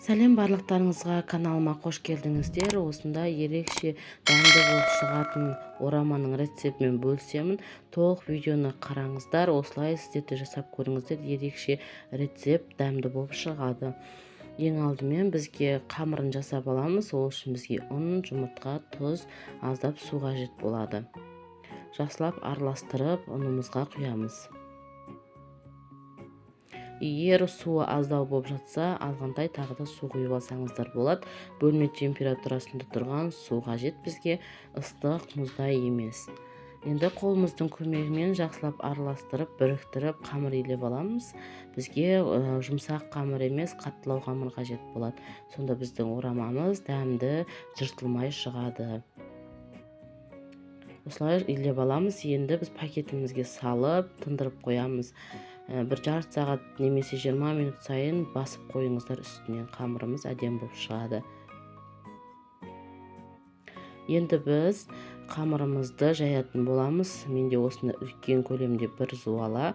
Сәлем барлықтарыңызға, каналыма қош келдіңіздер. Осындай ерекше дәмді болып шығатын ораманың рецептімен бөлісемін. Толық видеоны қараңыздар, осылай сіздер де жасап көріңіздер. Ерекше рецепт дәмді болып шығады. Ең алдымен бізге қамырын жасап аламыз. Ол үшін бізге ұн, жұмыртқа, тұз, аздап су қажет болады. Жақсылап араластырып, ұнымызға құямыз. Егер суы аздау болып жатса, азғантай тағы да су құйып алсаңыздар болады. Бөлме температурасында тұрған су қажет бізге, ыстық, мұздай емес. Енді қолымыздың көмегімен жақсылап араластырып, біріктіріп қамыр илеп аламыз. Бізге жұмсақ қамыр емес, қаттылау қамыр қажет болады. Сонда біздің орамамыз дәмді, жыртылмай шығады. Осылай илеп аламыз. Енді біз пакетімізге салып, тындырып қоямыз. Бір жарты сағат немесе 20 минут сайын басып қойыңыздар үстінен, қамырымыз әдемі болып шығады. Енді біз қамырымызды жаятын боламыз. Менде осындай үлкен көлемде бір зуала.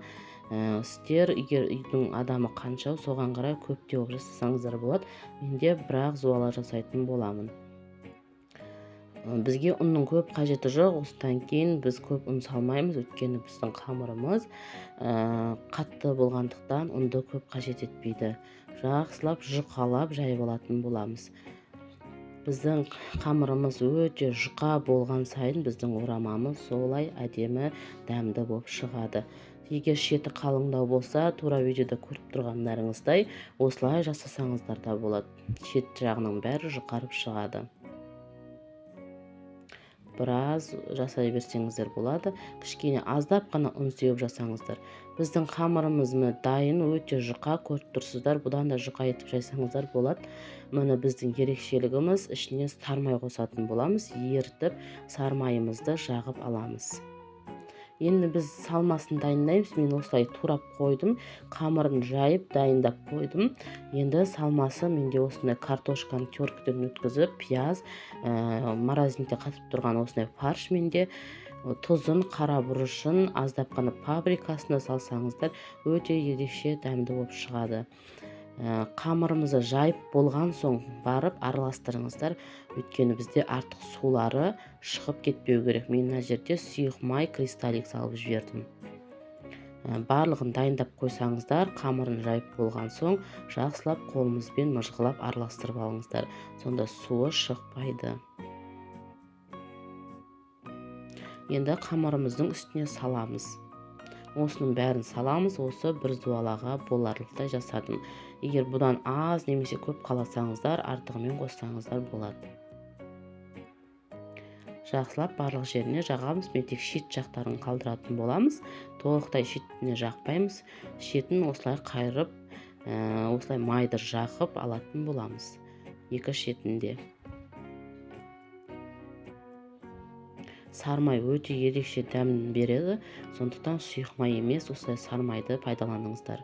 Сіздер егер үйдің адамы қанша, соған қарай көптеу қылып жасасаңыздар болады. Менде бірақ зуала жасайтын боламын. Бізге ұнның көп қажеті жоқ, осыдан кейін біз көп ұн салмаймыз, өйткені біздің қамырымыз қатты болғандықтан ұнды көп қажет етпейді. Жақсылап жұқалап жайып алатын боламыз. Біздің қамырымыз өте жұқа болған сайын біздің орамамыз солай әдемі, дәмді болып шығады. Егер шеті қалыңдау болса, тура видеода көріп тұрғандарыңыздай осылай жасасаңыздар да болады. Шет жағының бәрі жұқарып шығады. Біраз жасай берсеңіздер болады. Кішкене аздап қана ұн сеуіп жасаңыздар. Біздің қамырымыз міне дайын, өте жұқа, көріп тұрсыздар. Бұдан да жұқа етіп жайсаңыздар болады. Міне біздің ерекшелігіміз, ішіне сармай қосатын боламыз. Ерітіп сармайымызды жағып аламыз. Енді біз салмасын дайындаймыз. Мен осылай турап қойдым, қамырын жайып дайындап қойдым. Енді салмасы менде осындай картошканы теркіден өткізіп, пияз, морозильникте қатып тұрған осындай фарш менде, тұзын, қара бұрышын, аздап қана паприкасын да салсаңыздар, өте ерекше дәмді болып шығады. Қамырымызды жайып болған соң барып араластырыңыздар, өйткені бізде артық сулары шығып кетпеу керек. Мен мына жерде сұйық май кристаллик салып жібердім. Барлығын дайындап қойсаңыздар, қамырын жайып болған соң жақсылап қолымызбен мыжғылап араластырып алыңыздар, сонда суы шықпайды. Енді қамырымыздың үстіне саламыз. Осының бәрін саламыз. Осы бір зуалаға боларлықтай жасадым. Егер бұдан аз немесе көп қаласаңыздар, артығымен қоссаңыздар болады. Жақсылап барлық жеріне жағамыз. Мен тек шет жақтарын қалдыратын боламыз. Толықтай шетіне жақпаймыз. Шетін осылай қайырып, осылай майды жағып алатын боламыз. Екі шетінде. Сармай өте ерекше дәм береді, сондықтан сұйық май емес, осылай сармайды пайдаланыңыздар.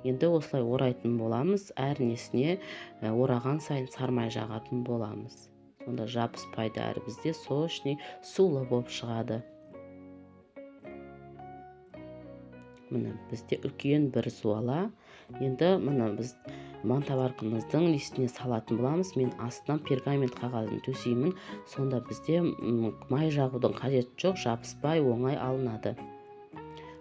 Енді осылай орайтын боламыз. Әр несіне ораған сайын сармай жағатын боламыз. Сонда жабыспайды, әрі бізде сочный, сулы болып шығады. Міне бізде үлкен бір зуала. Енді міне біз мантоваркамыздың листіне салатын боламыз. Мен астынан пергамент қағазын төсеймін. Сонда бізде май жағудың қажеті жоқ, жабыспай оңай алынады.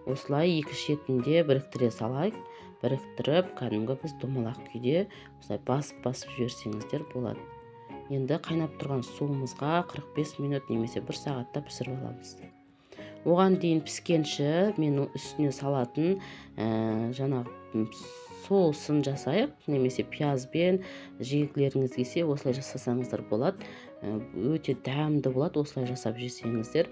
Осылай екі шетінде біріктіре салайық. Біріктіріп, кәдімгі біз домалақ күйде осылай басып-басып жіберсеңіздер болады. Енді қайнап тұрған суымызға 45 минут немесе бір сағатта пісіріп аламыз. Оған дейін піскенше менің үстіне салатын, жаңағы соусын жасайық, немесе пиязбен жегілеріңіз келсе осылай жасасаңыздар болады. Өте дәмді болады осылай жасап жесеңіздер.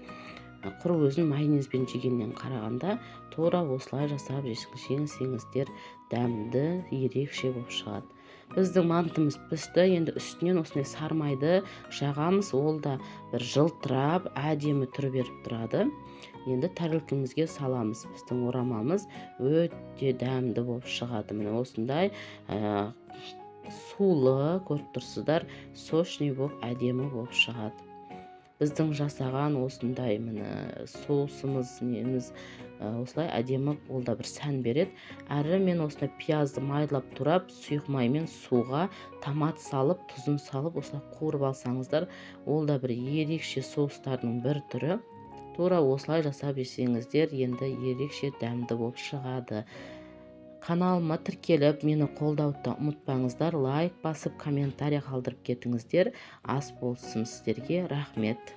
Құр өзін майонезбен жегеннен қарағанда тура осылай жасап жесеңіздер дәмді, ерекше болып шығады. Біздің мантымыз пісті. Енді үстінен осындай сармайды жағамыз. Ол да бір жылтырап, әдемі түр беріп тұрады. Енді тәрелкемізге саламыз. Біздің орамамыз өте дәмді болып шығады. Міне осындай, сулы, көріп тұрсыздар, сочный болып, әдемі болып шығады. Біздің жасаған осындай, міне, соусымыз, неміз осылай әдемі, ол да бір сән береді. Әрі мен осындай пиязды майлап турап, сұйық маймен суға томат салып, тұзын салып, осылай қуырып алсаңыздар, ол да бір ерекше соустардың бір түрі. Тура осылай жасап жесеңіздер, енді ерекше дәмді болып шығады. Каналыма тіркеліп, мені қолдауды да ұмытпаңыздар. Лайк басып, комментарий қалдырып кетіңіздер. Ас болсын сіздерге, рахмет.